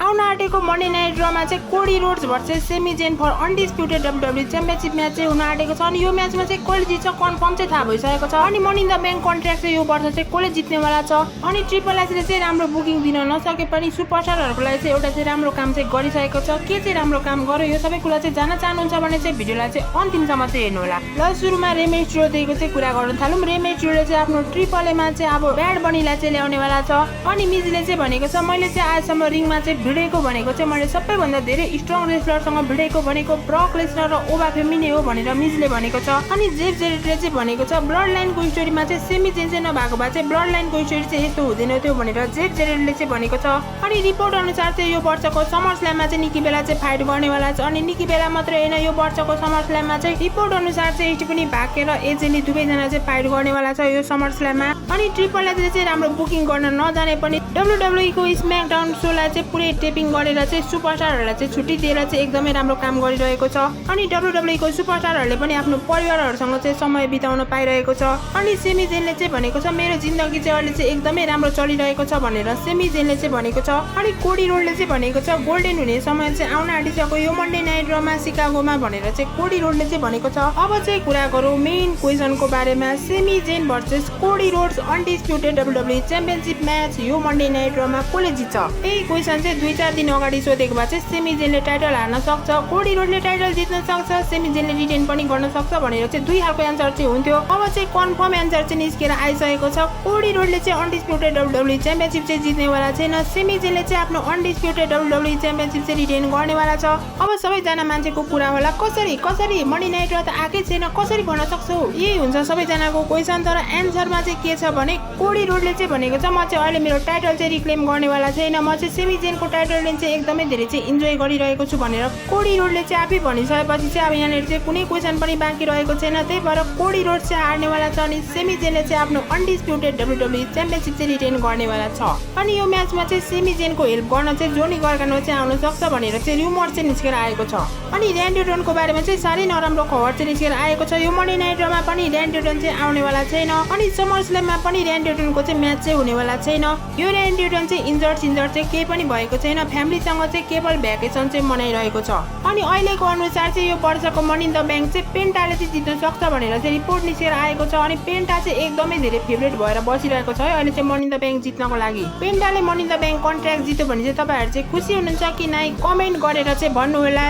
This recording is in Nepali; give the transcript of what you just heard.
आउन आँटेको मन्डे नाइट ड्रमा चाहिँ Cody Rhodes versus Sami Zayn for undisputed WW championship match चाहिँ हुन आँटेको छ। अनि यो म्याचमा चाहिँ कसले जित्छ कन्फर्म चाहिँ थाहा भइसकेको छ। अनि money in the bank contract चाहिँ यो वर्ष चाहिँ कसले जित्नेवाला छ। अनि ट्रिपल एचले चाहिँ राम्रो बुकिङ दिन नसके पनि सुपरस्टारहरूको लागि चाहिँ एउटा चाहिँ राम्रो काम चाहिँ गरिसकेको छ। के चाहिँ राम्रो काम गर्यो यो सबै कुरा चाहिँ जान्न चाहनुहुन्छ भने चाहिँ भिडियोलाई चाहिँ अन्तिमसम्म चाहिँ हेर्नु होला। ल सुरुमा रेमेस्ट्रोदेखिको चाहिँ कुरा गर्न थालौँ। रेमेस्ट्रोले चाहिँ आफ्नो ट्रिपल एमा चाहिँ अब ब्याड बनीलाई चाहिँ ल्याउनेवाला छ। अनि मिजले चाहिँ भनेको छ मैले चाहिँ आजसम्म रिङमा चाहिँ भिडेको भनेको चाहिँ मैले सबैभन्दा धेरै स्ट्रङ रेसलरसँग भिडेको भनेको ब्रक लेसनर र ओभा फेमिनी हो भनेर मिजले भनेको छ। अनि जेफ जेरेटले चाहिँ भनेको छ ब्लड लाइनको स्टोरीमा चाहिँ सेमी चेन्ज चाहिँ नभएको भए चाहिँ ब्लड लाइनको स्टोरी चाहिँ यस्तो हुँदैन थियो भनेर जेफ जेरेटले चाहिँ भनेको छ। अनि रिपोर्ट अनुसार चाहिँ यो वर्षको समर स्ल्याममा चाहिँ निकी बेला चाहिँ फाइट गर्नेवाला छ। अनि निकी बेला मात्रै होइन यो वर्षको समर स्ल्याममा चाहिँ रिपोर्ट अनुसार चाहिँ स्टिफनी भाके र एजेली दुवैजना चाहिँ फाइट गर्नेवाला छ यो समर स्ल्याममा। अनि ट्रिपल एचले चाहिँ राम्रो बुकिङ गर्न नजाने पनि डब्ल्युडब्ल्युई को स्म्याकडाउन शोलाई चाहिँ पुरै टेपिङ गरेर चाहिँ सुपरस्टारहरूलाई चाहिँ छुट्टी दिएर चाहिँ एकदमै राम्रो काम गरिरहेको छ। अनि डब्ल्युडब्ल्युई को सुपरस्टारहरूले पनि आफ्नो परिवारहरूसँग चाहिँ समय बिताउन पाइरहेको छ। अनि सेमी जेनले चाहिँ भनेको छ मेरो जिन्दगी चाहिँ अहिले चाहिँ एकदमै राम्रो चलिरहेको छ भनेर सेमी जेनले चाहिँ भनेको छ। अनि कोडी रोडले चाहिँ भनेको छ गोल्डन हुने समय चाहिँ आउन आँटिसक्यो यो मन्डे नाइट ड्रमा सिकागोमा भनेर चाहिँ कोडी रोडले चाहिँ भनेको छ। अब चाहिँ कुरा गरौँ मेन क्वेसनको बारेमा Sami Zayn versus Cody Rhodes undisputed WWE championship match यो मन्डे नाइट ड्रमा कसले जित्छ। यही क्वेसन चाहिँ 2-4 दिन अगाडि सोधेको भए चाहिँ सेमी जेनले टाइटल हार्न सक्छ, कोडी रोडले टाइटल जित्न सक्छ, सेमी जेनले रिटेन पनि गर्न सक्छ भनेर चाहिँ दुई खालको एन्सर चाहिँ हुन्थ्यो। अब चाहिँ कन्फर्म एन्सर चाहिँ निस्केर आइसकेको छ। कोडी रोडले चाहिँ अनडिस्प्युटेड डब्ल्युडब्ल्युई च्याम्पियनशिप चाहिँ जित्नेवाला छैन, सेमी जेनले चाहिँ आफ्नो अनडिस्प्युटेड डब्ल्युडब्ल्युई च्याम्पियनशिप चाहिँ रिटेन गर्नेवाला छ। अब सबैजना मान्छेको कुरा होला कसरी मन्डे नाइट र त आएकै छैन कसरी भन्न सक्छौ यही हुन्छ सबैजनाको क्वेसन। तर एन्सरमा चाहिँ के छ भने कोडी रोडले चाहिँ भनेको छ म चाहिँ अहिले मेरो टाइटल चाहिँ रिक्लेम गर्नेवाला छैन, म चाहिँ सेमी जेनको टाइटल रेन चाहिँ एकदमै धेरै चाहिँ इन्जोय गरिरहेको छु भनेर कोडी रोडले चाहिँ आफै भनिसकेपछि चाहिँ अब यहाँनिर चाहिँ कुनै क्वेसन पनि बाँकी रहेको छैन। त्यही भएर कोडी रोड चाहिँ हार्नेवाला छ अनि सेमी जेनले चाहिँ आफ्नो अनडिस्प्युटेड डब्ल्युडब्ल्युई च्याम्पियनशिप चाहिँ रिटेन गर्नेवाला छ। अनि यो म्याचमा चाहिँ सेमी जेनको हेल्प गर्न चाहिँ जोनी गर्गानो चाहिँ आउन सक्छ भनेर चाहिँ र्युमर चाहिँ निस्केर आएको छ। अनि र्यान्डी ओर्टनको बारेमा चाहिँ साह्रै नराम्रो खबर चाहिँ निस्केर आएको छ। यो मन्डे नाइट ड्रामा पनि र्यान्डी ओर्टन चाहिँ आउनेवाला छैन। अनि समर स्ल्याममा पनि र्यान्डी ओर्टनको चाहिँ म्याच चाहिँ हुनेवाला छैन। यो र्यान्डी ओर्टन चाहिँ इन्जर्ड चाहिँ केही पनि भएको छैन, फ्यामिलीसँग चाहिँ केवल भ्याकेसन चाहिँ मनाइरहेको छ। अनि अहिलेको अनुसार चाहिँ यो वर्षको मनी इन द ब्याङ्क चाहिँ पेन्टाले चाहिँ जित्न सक्छ भनेर चाहिँ रिपोर्ट निस्केर आएको छ। अनि पेन्टा चाहिँ एकदमै धेरै फेभरेट भएर बसिरहेको छ है अहिले चाहिँ मनी इन द ब्याङ्क जित्नको लागि। पेन्टाले money in the bank contract जित्यो भने चाहिँ तपाईँहरू चाहिँ खुसी हुनुहुन्छ कि नै कमेन्ट गरेर चाहिँ भन्नु होला।